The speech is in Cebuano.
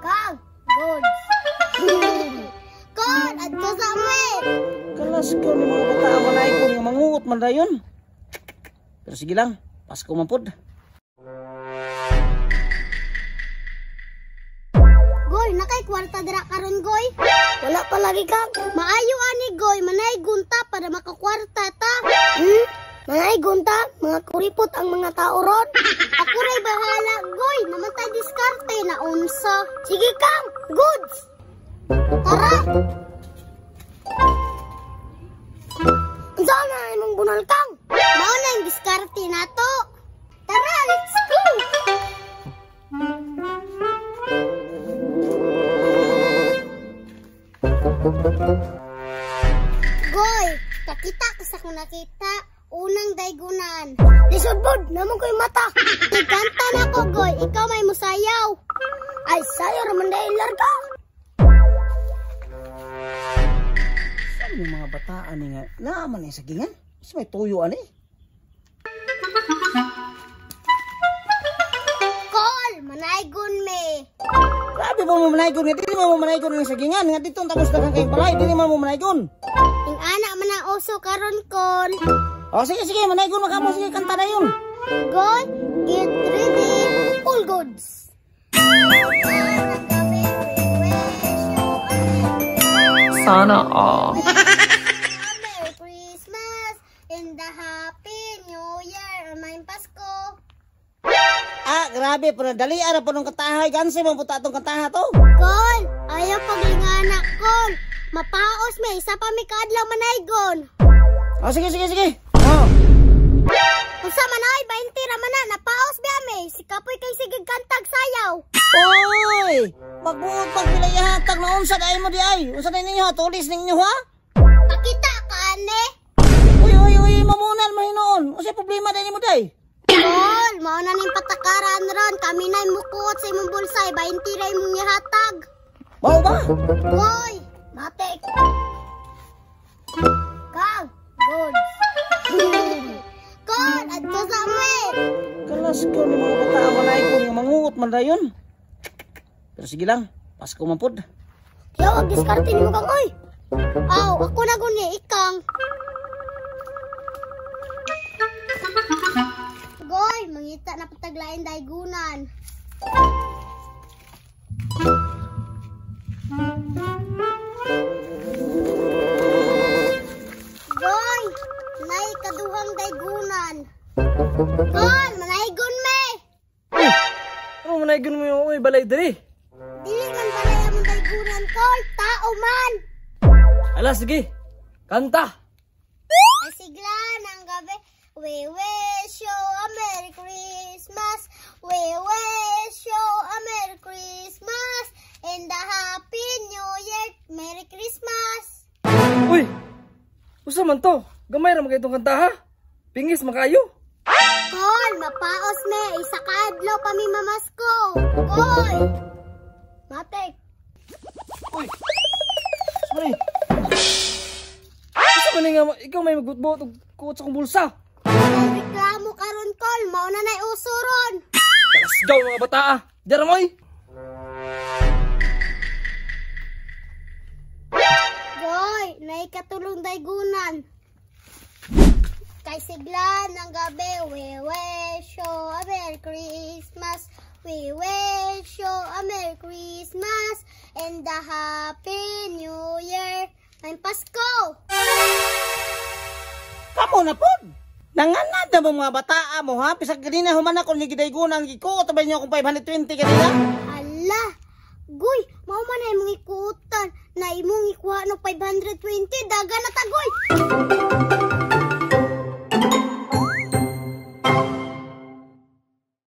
Kang, goods. Kon, adto sa amin. Kalas ko ni mga bata manay ko nga manguot man dayon. Pero sige lang, Pasko man pod. Goy, nakay kwarta dira karon, Goy. Wala pa lagi, Kang. Maayo ani, Goy, manay gunta para makakwarta ta. Manay gunta, mga kuripot ang mga tao ron. Ako ray bahala, Goy, namatay diskarte na unsa. Sige, Kang, goods. Tara. Unsa na imong bunal, Kang? Mao na yung diskarte nato. Tara, let's go. Goy, kakita ka sa kung nakita, unang daygunan. Lisod bod, namon ko'y mata. Ikanta na ko, Goy, ikaw may musayaw. Ay, sayo raman dahil larga. Saan yung mga bataan ni nga naaman ni sagingan? Sa may tuyo ani? Kol, manaygon me. Grabe ba mo manaygon nga dili man mo manaygon nga sagingan nga dito tapos daghang kay balay dili man mo manaygon. Ing ana man ang uso karon, Kol. O sige sige, manaygon man kamo, sige kanta na yun. Goy, get ready. All goods. Sana all. Merry Christmas and the Happy New Year. May Pasko. Ah, grabe pero dali ara po nung kantahay gansi mo puta atong kantaha to. Kol, ayaw paglingana, Kol. Mapaos may isa pa mi kaadlaw manaygon. O sige sige sige. Oh. Unsa man ay 20 ra man na napaos biya mi. Si Kapoy kay sige kantag sayaw. Oy, magbuot pagbilayahatag na unsa dai mo di ay. Unsa dai ninyo tulis ninyo ha? Pakita ka ane. Uy uy uy, mamunan man hinuon. Unsa problema dai nimo day? Kol, mao na ning patakaran ron. Kami na mukuot sa imong bulsa, 20 ra imong gihatag. Mao ba? Goy, matik. Kang, goods. Kol, adto sa amin. Kalas ko ni mga bata manay ko nga manguot man dayon. Pero sige lang, Pasko man pod. Yaw, ang diskarte nimo, Kang, oy. Aw, ako na guni ikang. Goy, mangita na pataglain daygunan. Goy, nay kaduhang daygunan. Kol, manaygon me. Uy! Ano manaygon mo yung uy, balay diri? Dili man balay among daygunan, Kol, tao man. Ala, sige. Kanta. Ay, sigla ng gabi. We wish you a Merry Christmas. We wish you a Merry Christmas and a Happy New Year. Merry Christmas. Uy! Usa man to? Gamay ra man kay itong kanta ha? Pingis makayo. Kol, mapaos me. Isa ka adlaw pa mi mamasko. Kol. Matek. Uy! Sorry. Usa man ni nga ikaw may magbutbot og kuot sa akong bulsa. Reklamo karon, Kol. Mao na nay uso ron. Kalasgaw mga bata ah. Dira moy. Goy, nay katulong daygunan. Kay sigla ng gabi, we wish you a Merry Christmas. We wish you a Merry Christmas and a Happy New Year. May Pasko! Kamo na pod. Nanganad na mo mga bataa mo ha? Bisag ganina human ako ni gidaygunan gikuot ba niyo akong 520 kanina? Ala! Goy, mao man na imong ikuotan na imong ikuha no 520 daga na tagoy.